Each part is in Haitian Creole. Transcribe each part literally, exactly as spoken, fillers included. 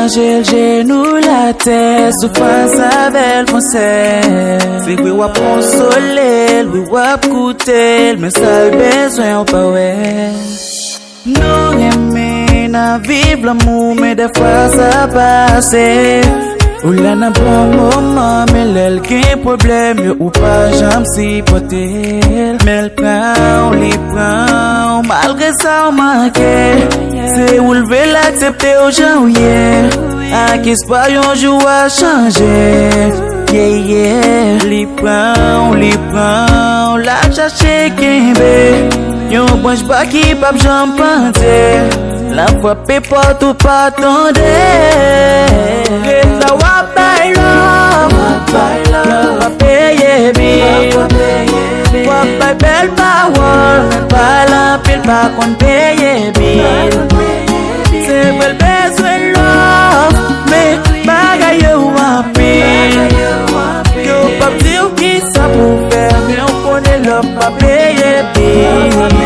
Ranje l jenou l atè, sou fas avè l fon sèl. Se vre w ap konsole l, wi w ap koute l, men sa l bezwen w pa wè. Nou renmen n ap viv lanmou, men dèfwa sa pase. Ou la nan bon moman, men lè l gen pwoblèm yo, ou pa janm sipòte l. Men l pran w, li pran w, malgre sa w manke. Se ou leve l aksepte w jan w ye. Ak espwa yon jou w a chanje. Yeah, yeah. Li pran w, li pran w, l ap chache kenbe yon branch bwa ki p ap janm pandye. L ap frape pòt ou pa tande. Ret la w ap bay love, love pa peye bil. W ap bay bèl pawòl, men pale anpil pa konn peye bil. Se vre l bezwen love, men bagay yo anpil. Yo p ap di w kisa pou w fè, men w konnen love pa peye bil.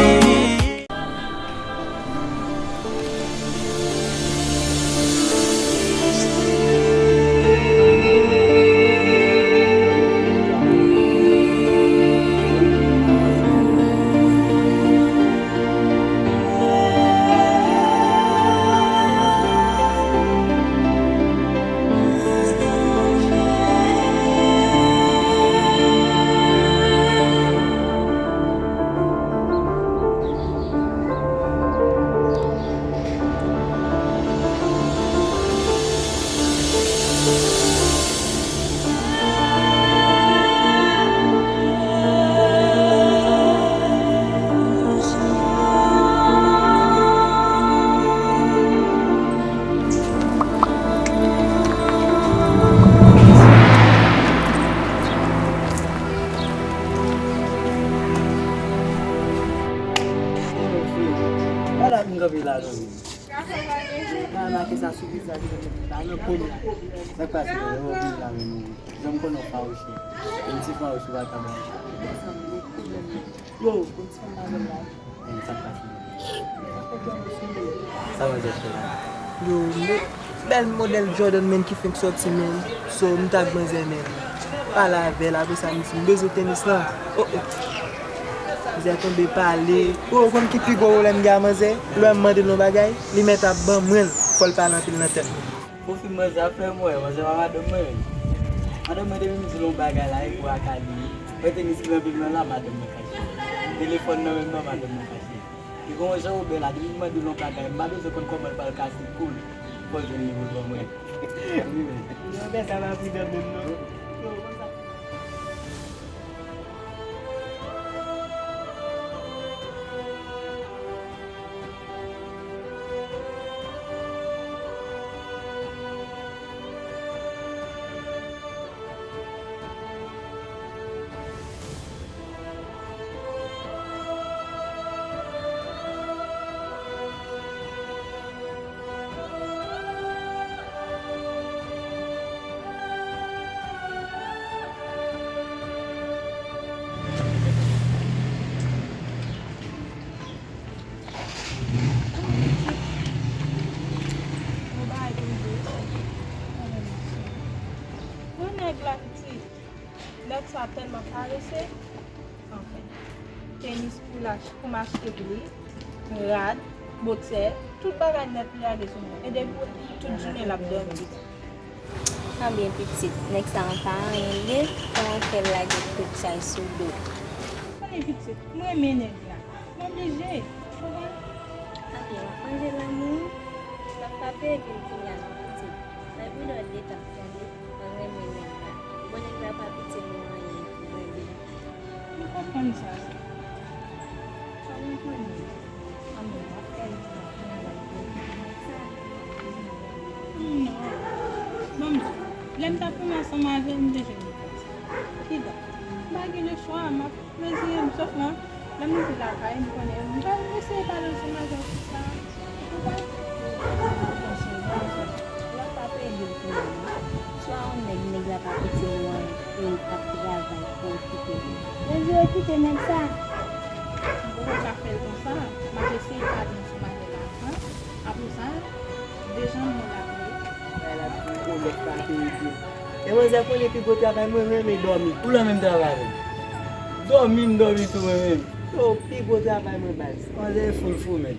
Ala m kanpe la, zanmi. Nan, nan, ke sa sou vizaj ou, nan, nan, kounye a. Sa k pase, yo vin la menm, wi. Jan m konnen w fawouche. Yon ti fawouche, ou pa ka ban. Yo, yon ti fanm avè l la. Men, sa k pase? Sa manzè fè la? Yo, men, bèl modèl Jordan, men, ki fenk sòti, men. So, m t ak manzè, men. Pale avè l, apre sa, m di, m bezwen tenis lan. Oh, oh. Manzè tonbe pale. Oh, ou konn ki pi gwo pwoblèm m gen ak manzè? Lè m mande l yon bagay, li mèt ap ban mwen l. Fò l pale anpil nan tèt mwen. Pwofil manzè ap fè m wè, manzè pa madanm mwen menm. Madanm mwen depi m di l yon bagay la, e pou ak li. Mwen tenis ki nan men m nan la, madanm mwen kache. Telefòn nan men m nan, madanm mwen kache. Li gon jan ou bèl la, depi m mande l yon bagay, m pa bezwen konn kòman l pral kase kou l. Fò l jwenn li pou l ban mwen. Wi, men. Yo, men sa pa pridan menm non. Yo, konsa. Yon bagay pou m di w. Yon nèg la pitit. Nèg sa tèlman parese. Anfen. Tenis pou l ach-, pou m achte pou li. Rad, boksè, tout bagay nèt li lage sou mwen. E depi tout jounen l ap dòmi. Anben pitit, nèg sa an pa anyen l ye, kòman w fè l lage tout chay sou do w? Konnen pitit, m renmen nèg la. M oblije, ou konprann? Anben, w ap manje lanmou, w ap frape epi l kounye a non pitit. Bay Bouda de tan, tande? Mwen renmen nèg la. Bon, nèg la pa piti nou anyen, mwen renmen. M konprann sa, sa. Sa mwen konnen. Anben, w ap fè l. Non. Bon, lè m t ap renmen ansanm avè l, m te jwenn li konsa. Kidonk, m pa gen lechwa, m ap mezire m, sòf nan, lè m rive lakay, m konnen, m pral eseye pale ansanm avè l sou sa. Ou konprann? Ou panse, ou panse, l ap pa pede l kounye a, non? Swa yon nèg, nèg la pa kite nou anyen, e l ap travay pou okipe nou. Mezire kite nèg sa. M poko ka fè l konsa, m ap eseye pale ansanm avè l avan. Apre sa, dejan mwen la vre. Sa te ede. E manzè konnen pi gwo travay mwen renmen dòmi. Ou nan menm travay avè m? Dòmi, m dòmi tou mwen menm. Yo, pi gwo travay mwen baz. Manzè e full fou menm.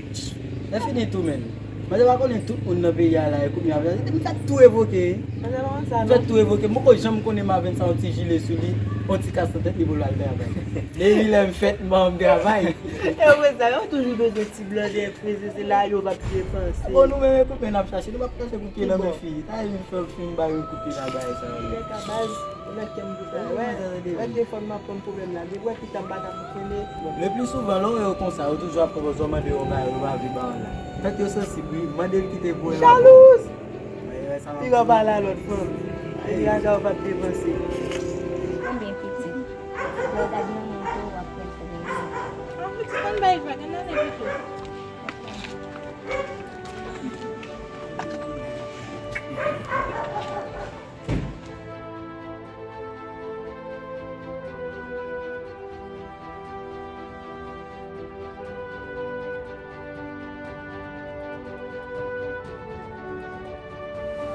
Lè fini tou menm. Manzè pa konnen tout moun nan peyi a la e kounye a. M fèk tou revoke. Manzè pa konn sa non. M fèk tou revoke. M poko janm konnen Marvens sa yon ti jile sou li, yon ti kas nan tèt li pou l al travay. Depi lè m fèt, m pa janm travay. E wè sa, yo toujou bezwen ti blòdè. Prezans la yo p ap depanse. Bon, nou menm e koupe n ap chache, nou p ap chache pou pye nan men fi. Sa e vin fè fin ba yo koupe nan bagay sa yo. Lè ka baz, ou nan kè m pou sa. Wè, wè telefòn m ap konn pwoblèm la. Depi wè pita m pa ka fonksyone. Le pli souvan, lè w wè yo konsa, yo toujou ap pran pòz, w mande yo bagay, yo pa vle ba w la. Tèt yo sansib, wi. Mande l kite pou yo. Jalouz! Piga w pale a lòt fanm. Piga sa w p ap depanse. Konbyen pitit? Lè w gad nan men tou, w ap wè l fè bèl. An pitit, ann bay vag, ann ale pito.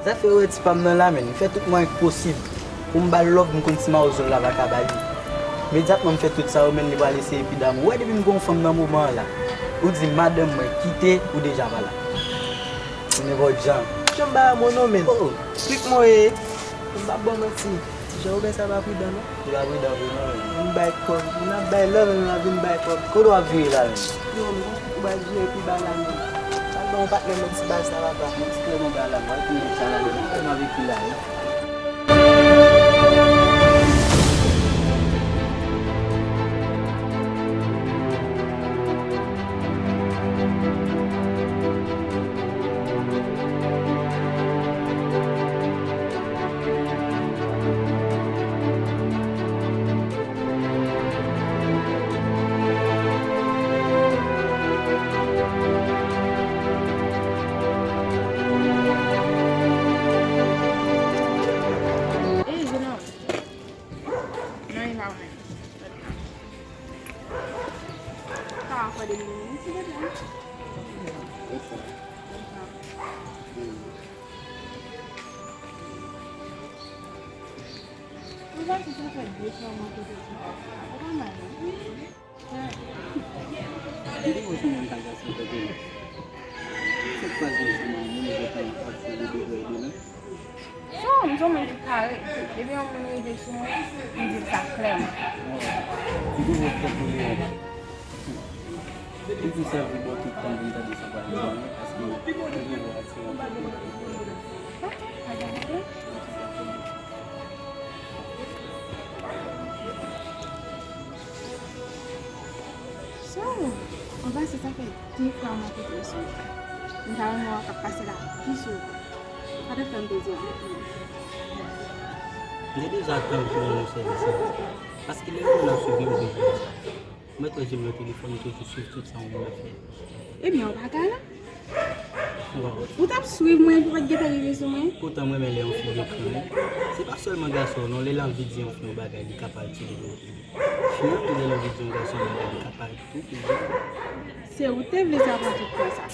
Zafè yo wè ti pa m nan la, menn. M fè tout mwayen k posib pou m ba l love m konn ti mawozo l la pa ka ba li. Imedyatman m fè tout sa yo, menn, li pral eseye pi damou. Ou wè depi m gen yon fanm nan moman an la, ou di madanm mwen kite, ou deja pa la. Nenpòt jan. Janm ba mwen non, menn. Oh. Trik mwen ye. M p ap ba w manti. Ti jan Woben sa pa pridan non. Li pa pridan vre non, menn. Vin bay kòb. Moun ap bay love, men l ap vin bay kòb. Kote w ap vire la, menn? Yo, m gon koup ou pral jere pi ba la, menn. Pral ban yon patnè nan ti baz la, papa. Yon ti klè nan ba la, m pral tounen sa la, menn. Ou fè m avèk li la, wi. Ey, Zena. Non, e pa vre. Sa va fè de minit, silvouplè. Ou pa di sa fè de fwa mwen kote sou sa. Ou pa mal, non? Li te wè sou moun ka gason fè de. Se kwaze sou moun, moun yo tan ap fè de de de de la. Son, m se yon moun ki kare. Depi yon moun rive sou mwen, m di l sa klèman. Li te wè fè pou li. Li di sèvi bò tout tan pou m tande sa pale, paske li te wè atiran. So, anba se sa fè de fwa mwen kote sou. M ta renmen wè w ap pase la pi souvan. Sa te fè m plezi anpil. M te deja tann pou yon sèvis sa. Paske lè yon moun ap swiv yon videyo sa, mwen te jwenn nan telefòn, m toujou swiv tout sa yon moun ap fè. Ebyen, w pa ka la. Ou t ap swiv mwen epi w pa t gentan rive sou mwen? Poutan mwen renmen lè yon fi gen kran, wi. Se pa sèlman gason non, lè l anvi di yon fi yon bagay, li ka pale tou de bon. Fi an tou lè l anvi di yon gason yon bagay, li ka pale tou de bon. Se ou te vle sa pran tout tan sa.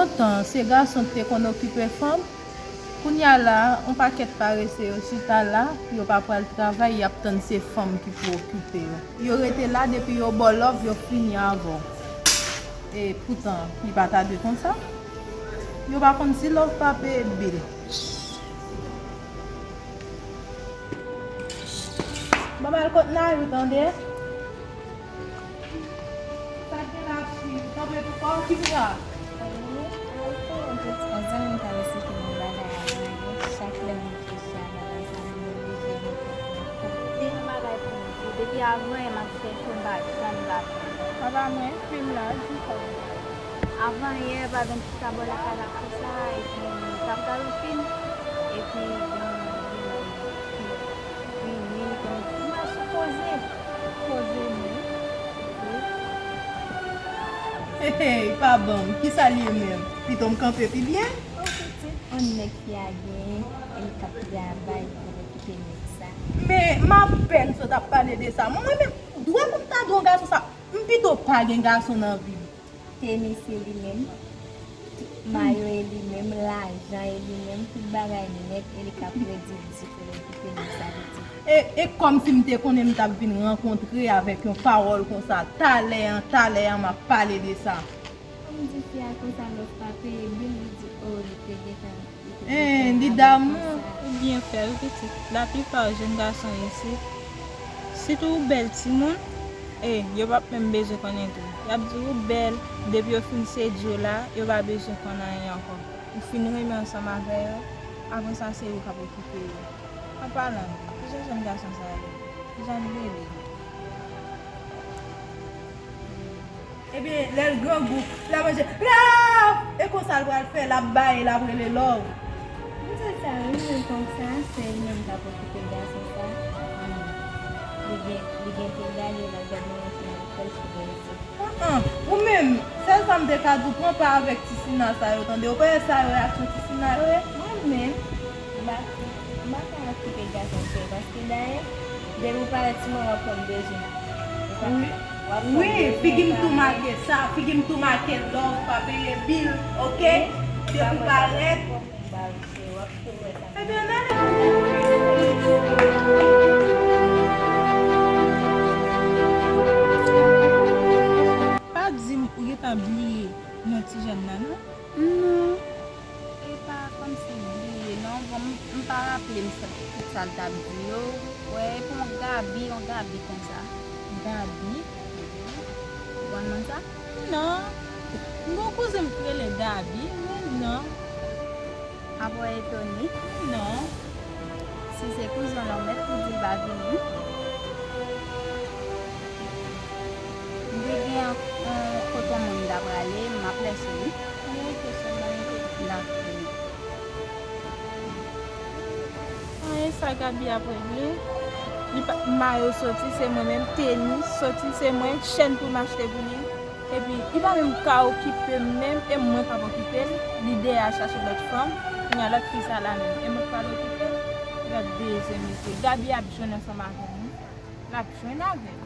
Poutan, se gason ki te konn okipe fanm. Kounye a la, yon pakèt parese yo chita la, yo pa pral travay, y ap tann se fanm ki pou okipe yo. Yo rete la depi yo ba w love, yo fini avè w. E poutan, li pa ta dwe konsa. Yo pa konn si love pa peye bil. Ban m al kot Nayou, tande? Sa k gen la, fi? Kanpe pou kò w, ki pou la? Yon zanmi m t ap esplike m yon bagay a mwen, chak lè m reflechi a bagay sa, m oblije gen kòkòte. Yon bagay pou m di, depi avan yè m ap chèche w, m pa janm la jwenn ou. Papa mwen, menm la, di sa. Avan yè, pa vin chita bò lakay la konsa, epi m t ap gade yon fim, epi gen yon nèg ki vini, li konn, m pa sipoze koze nou. Hey, hey, pa ban m. Kisa l ye menm? Pito m kanpe pi byen? O pitit, yon nèg ki a genyen, e li k ap travay pou l okipe nèg sa. Men, m apèn sot ap pale de sa. Mwen menm, dwe pou m ta di yon gason sa, m pito pa gen gason nan vi m. Tenis e li menm, mayo e li menm, lajan e li menm, tout bagay nèt, e li ka predi di pou l okipe nèg sa pitit. E, e kòmsi m te konnen m t ap vin rankontre avèk yon pawòl konsa. Talè an, talè an, m ap pale de sa. Kòm di fi a konsa, lòf pa peye bil, li di, o, li te gentan, li te Eh, gentan li damou. Ou byen fè, wi, pitit. Laplipa jèn gason isit, sitou ou bèl timoun, e yo p ap menm bezwen konnen tou. Y ap di ou bèl, depi yo fin sedui w la, yo pa bezwen konn anyen ankò. Ou fin renmen ansanm avè yo, apre sa se yo k ap okipe yo. An palan, kijan jèn gason sa ye? Kijan l rele? Ebyen, lè l grangou, l ap manje, love! E konsa l pral fè, l ap bay, l ap rele love. M di sa, wi, men konsa, se li menm k ap okipe gason sa. Li gen, li gen pou l gade, l ap gade nan yon fim, l ap fè l sou rezo. An, an, ou menm, sèl sa m te ka di w, pran pa avèk ti sina sa yo, tande. Ou pa wè sa yo reyaksyon ti sina yo ye? Mwen menm, m pa, m pa ka okipe gason sou yo, paske dayè, depi w parèt sou mwen, w ap fè m bezwen. Ou pa, wi, w ap fè m wi, bezwen, figi m tou make sa, figi m tou make love, pa peye bil, oke? Wi, depi w parèt. Ebyen, men. Pa di m ou gentan bliye non ti jèn nan, non? Non. E pa kòmsi bliye, non. Bon, m, m pa raple m sa, tout sa l t ap di yo. Wè, e pou yon Gabi, yon Gabi konsa. Gabi? Ou konn non sa? Non. M gon kouzen m ki rele Gabi, men non. Apa w etone? Non. Si se kouzen w lan, w mèt tou di l pa vini. M te gen yon, yon kote yon moun m ta prale, m ap lèse w wi. Anyen, kesyon m pa gen kesyon. Dakò. Anyen sa Gabi ap regle. Li pa, mayo soti se mwen menm, tenis soti se mwen, chèn pou m achte pou li. Epi, li pa menm ka okipe m menm, e mwen k ap okipe l. Li dèyè al chache lòt fanm, kounye a lòt fi sa la menm, e mwen k pral okipe l. Gad dezye mesye, Gabi ap jwenn ansanm avè m wi. L ap jwenn avè m.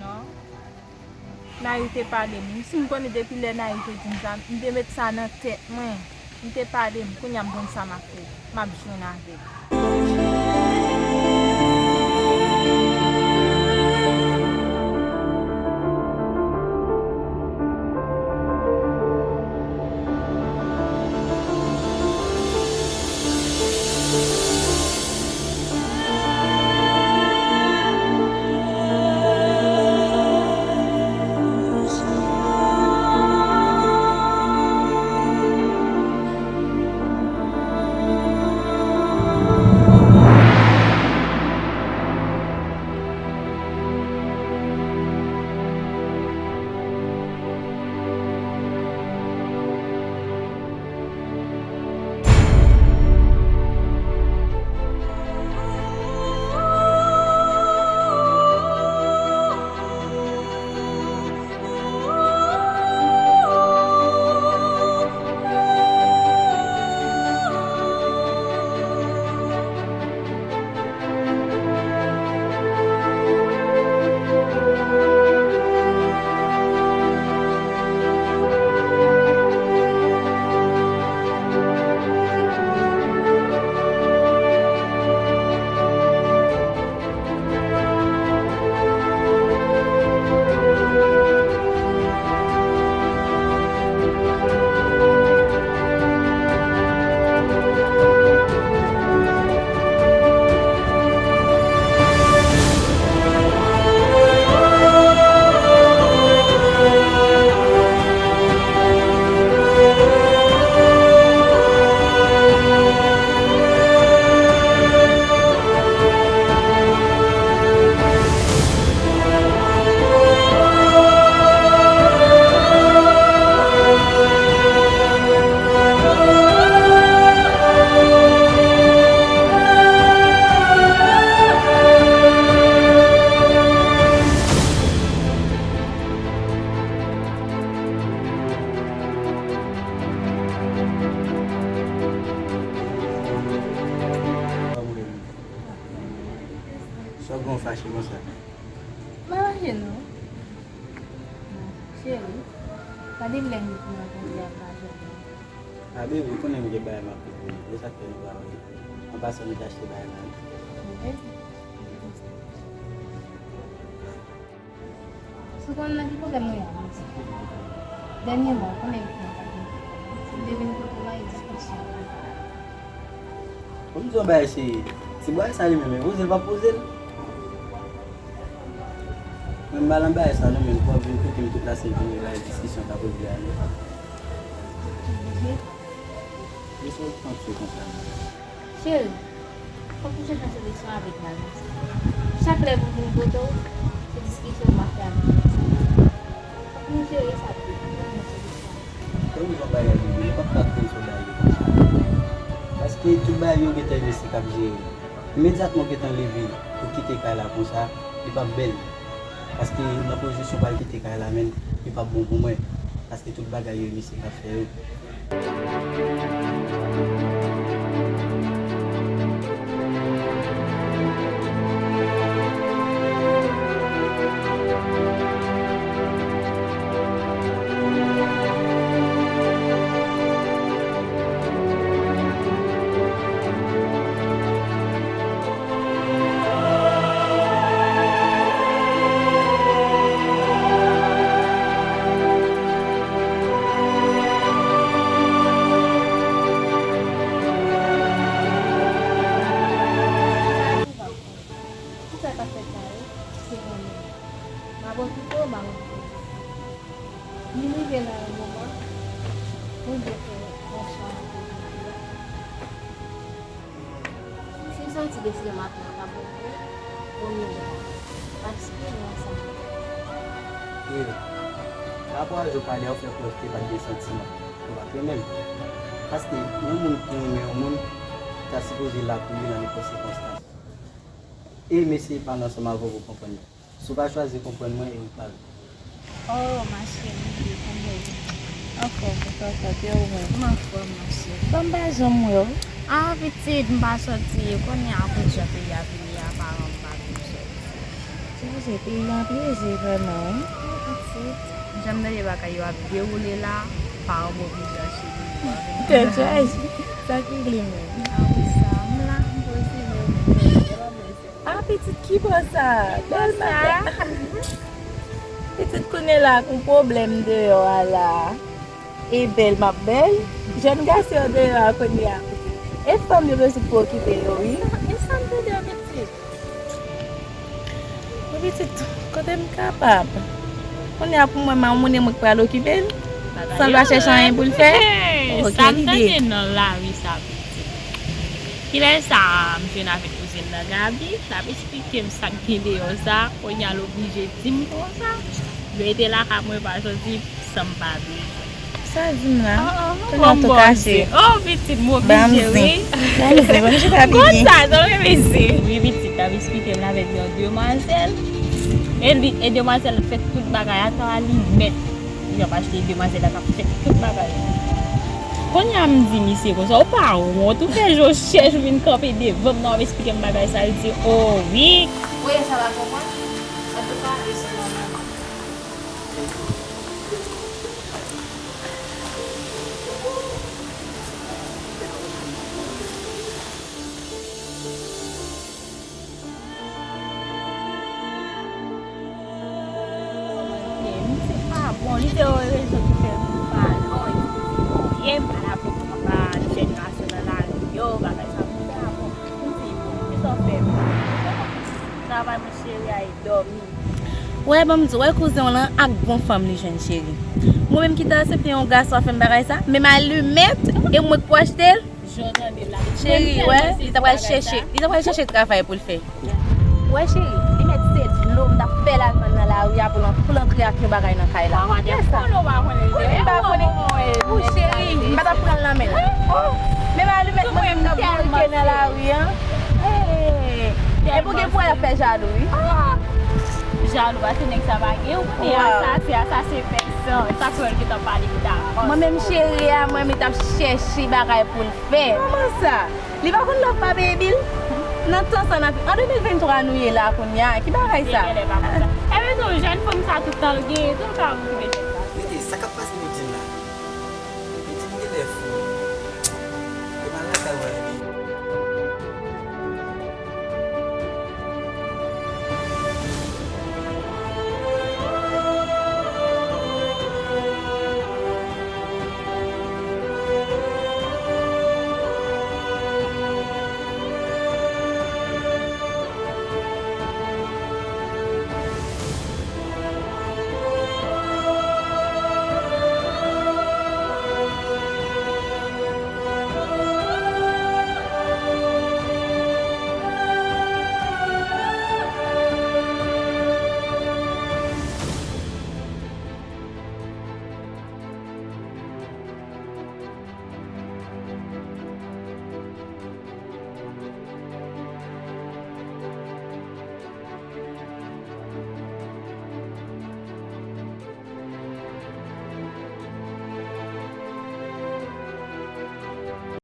Non. Nayou te pale m wi. Si m konnen depi lè Nayou te di m sa, m te met sa nan tèt mwen. M te pale m, kounye a m konn sa m ap fè. M ap jwenn avè l. M pa fache non. Cheri, pa depi lè m di w m ap rete a m pa jwenn ou. A, baby, ou konnen m gen bagay m ap regle. E sa k fè nou pa wè. An pasan, nou te achte bagay la. Ok. Si w konn nan ki pwoblèm nou ye a, Manti. Dènyèman, ou konnen m te vin kote w la, e diskisyon. Bon, m di w yon bagay, cheri. Ti bwa sa li menm, e poze l p ap poze l. Mwen, m pa nan bagay sa non, men pou w ap vin kote m tout la semèn vin bay diskisyon k ap regle a non. Oblije. Kisa w panse konsa menm? Cheri, fòk nou chèche yon solisyon avèk Manti. Chak lè pou vin kote w, se diskisyon m ap fè avèk Manti. Fòk nou jere sa byen, pou nou jwenn yon solisyon. Kòm yon bagay li, li p ap ka koze yon bagay konsa. Paske tout bagay yo gentan mesye k ap jere. Imedyatman w gentan leve pou kite kay la konsa, li p ap bèl. Paske nan pozisyon w pral kite kay la, menm, li p ap bon pou mwen. Paske tout bagay yo, mesye k ap fè yo. Kisa k ap fèt la, wi? Se mwen menm. M ap okipe w, m ap okipe w. Li rive nan yon moman, Bondye fè yon chan nan vi m. Si m santi desizyon m ap pran pa bon pou ou, vomye m pa. Paske nou ansanm. Wi. Rapò a yo pale a, ou fè prèv ke pa t gen santiman. Ou pa t renmen m. Paske yon moun ki renmen yon moun, ta sipoze la pou li nan nenpòt sikonstan. E m eseye pale ansanm avè w pou w konprann mwen. Si w pa chwazi konprann mwen, e ou k pa vle. Oh, ma chérie, kòman w ye? Anfòm, ou fè fòt, e ou menm? M anfòm, ma chérie. Bon, m pa janm wè w. Ah, pitit, m pa sòti. Kounye a, pou jan peyi a vini a, paran m pa vin sòti. Sonje, peyi a ap reze vrèman, wi. Wi, pitit. Jan m tande bagay yo ap dewoule la, paran m oblije achte vini pa vin. Tèt chaje. Sa ki vle menm? Ah, wi, sa, m la, m poze men, m poze men. Ah, pitit, ki bò sa? Bèl maten. Pitit, kounye la, ak yon pwoblèm deyò a la. E bèl, m ap bèl. Jèn gason yo deyò a kounye a. E fanm yo bezwen pou okipe yo, wi. E sa m tande a pitit? Wi, pitit, kote m kapab? Kounye a pou mwen, m a yon moun e mwen k pral okipe l. San l pa chèche anyen pou l fè. Oke, sa m tande nan lari sa, pitit. Kilè sa a, m jwenn avèk kouzin nan Gaby, l ap esplike m sa k gen deyò sa, kounye a l oblije di m konsa. Yo rete lakay mwen pa sòti san m pa bezwen. Sa di m la? Oh, oh, kounye a tou kache. Oh, pitit, m oblije, wi. Ban m zen, ban m chita piti. Konsa, sa mwen mezi. Wi, pitit, l ap esplike m l avèk yon demwazèl. E li, e demwazèl fè tout bagay, ata alimèt. Li ap achte demwazèl la k ap fè tout bagay. Kounye a m di misye konsa, ou pa wont, ou fè je w chèch, ou vin kanpe devan m nan, w ap esplike m bagay sa, li di, oh wi. Ou wè sa pa konprann? Antouka, e se nòmal. M di, ah, bon, li te yon rezon ki fè m pa nan yon ekspoze mwen ye, m pa la pou m pa jenerasyon nan lari yo, bagay sa, m di, ah, bon, m di, bon, kisa w fè m? Travay mwen cheri a e dòmi. Wè, ban m di w, wè kouzen w lan ak bon fanm li jwenn cheri. Mwen menm ki ta aksepte yon gason ap fè m bagay sa, menm alimèt, e mwen k pou achte l? Cheri, wè, li ta pral chèche, li ta pral chèche travay pou l fè. Wè, cheri, li mèt se dlo m t ap fè l al vann nan lari a pou l an-, pou l antre ak yon bagay nan kay la. Wè sa. Ou menm pa konnen. Ou cheri, m pa t ap pran l nan men l. Men alimèt mwen menm m t ap bourike nan lari a. E pou gen pou y ap fè jalou, wi. Jalou, paske nèg sa pa gen, ou konnen asasen, asasen pèsòn. Sa fè l gentan pale ki ta. Mwen menm cheri a, mwen menm li t ap chèche bagay pou l fè. Kòman sa? Li pa konn lè w pa peye bil? Nan tan sa n ap, an de mil venntwa nou ye la kounye a. Ki bagay sa? Genlè pa konn sa. Epi tou, jèn fanm sa tout tan l genyen, tou l ka okipe tèt.